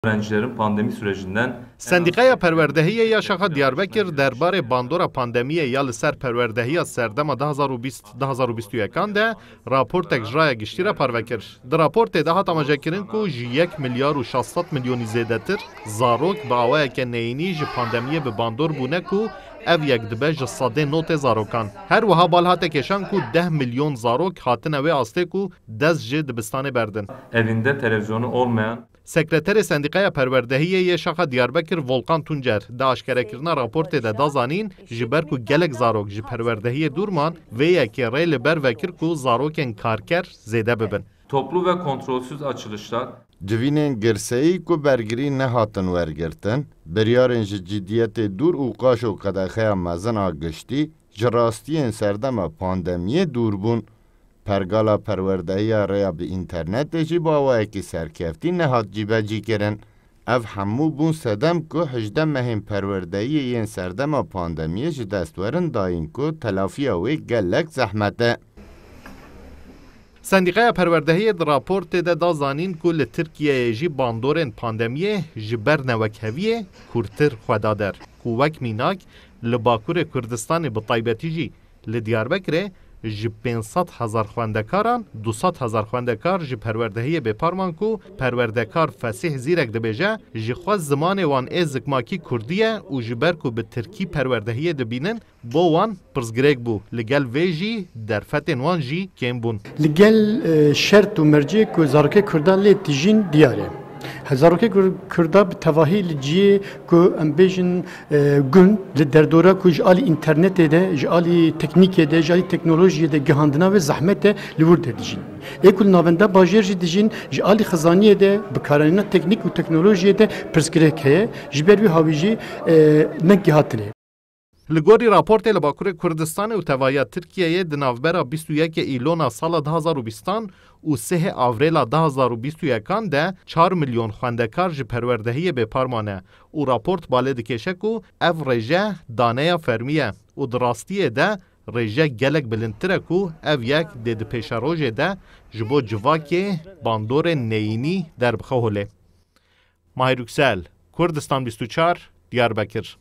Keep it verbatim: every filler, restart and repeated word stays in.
Öğrencilerin pandemi sürecinden Sendîqeya Perwerdehiyê ya Şaxa Diyarbekir derbarê bandora pandemiyê ya li ser perwerdehiya serdema du hazar û bîst du hazar û bîst û yekan de raportek ji raya giştî re parve kir. Di raportê de hat amajekirin ku ji yek milyar û şeş sed milyonî zêdetir zarok bi awayeke neyînî ji pandemiyê bi bandor bûne ku ev yek dibe ji sedê notê zarokan. Her wiha bal hate kêşan ku deh milyon zarok hatine wê astê ku dest ji dibistanê berdin. Evinde televizyonu olmayan Sekreterê Sendîqeya Perwerdehiyê yê Şaxa Diyarbekir Volkan Tuncer di aşkerekirina raportê de da zanîn, ji ber ku gelek zarok ji perwerdehiyê dûr man, vê yekê rê li ber vekir ku zarokên karker zêde bibin. Toplu ve kontrolsüz açılışlar Civînên girseyî ku bergirî nehatin wergirtin, biryarên ji cidiyetê dûr û qaşo qedexeya mezin a giştî, ji rastiyên serdema pandemiyê dûr bûn. Pergala perwerdehiya rêya bi înternetê jî bi awayekî serkeftî nehat cîbecîkirin. Ev hemû bûn sedem ku hejdeh mehên perwerdehiyê yên serdema pandemiyê ji dest werin dayîn ku telafiya wê gelek zehmet e. Sendîqeya Perwerdehiyê di raportê de da zanîn ku li Tirkiyeyê jî bandorên pandemiyê ji ber newekheviyê kûrtir xwe da der ku wek mînak li Bakurê Kurdistanê bi taybetî jî li Diyarbekirê ji pênc sed hezar xwendekaran du sed hezar xwendekar ji perwerdehiyê bêpar man ku perwerdekar Fesîh Zîrek dibêje, ji xwe zimanê wan ê zikmakî kurdî ye û ji ber ku bi tirkî perwerdehiyê dibînin, bo wan pirsgirêk bû. Li gel vê jî derfetên wan jî kêm bûn. Li gel e, şert û mercê ku zarokê kurda lê tijîn diyar e. Zarokê kur- kurda bi tevahî li ciyê ku em bêjin e, gund, li derdora ku ji alî înternetê de, ji alî teknîkê de, ji alî teknolojiyê de gihandina wê zehmet e, li wir de dijîn. Ê ku li navenda bajêr jî dijîn, ji alî xizaniyê de, bikaranîna teknîk û teknolojiyê de pirsgirêk heye. Ji ber wî hawî jî e, ne gihatine. Li gorî raportê li Bakurê Kurdistanê û tevahiya Tirkiyeyê di navbera bîst û yekê Îlona sala du hazar û bîstan û sihê Avrêla du hazar û bîst û yekan de çar milyon xwendekar ji perwerdehiyê bêpar mane û raport balê dikêşe ku ev rêje daneya fermî ye û di rastiyê de rêje gelek bilindtir e ku ev yek dê di pêşerojê de ji bo civakê bandorên neyînî derbixe holê. Mahir Yüksel, Kurdistan bîst û çar, Diyarbekir.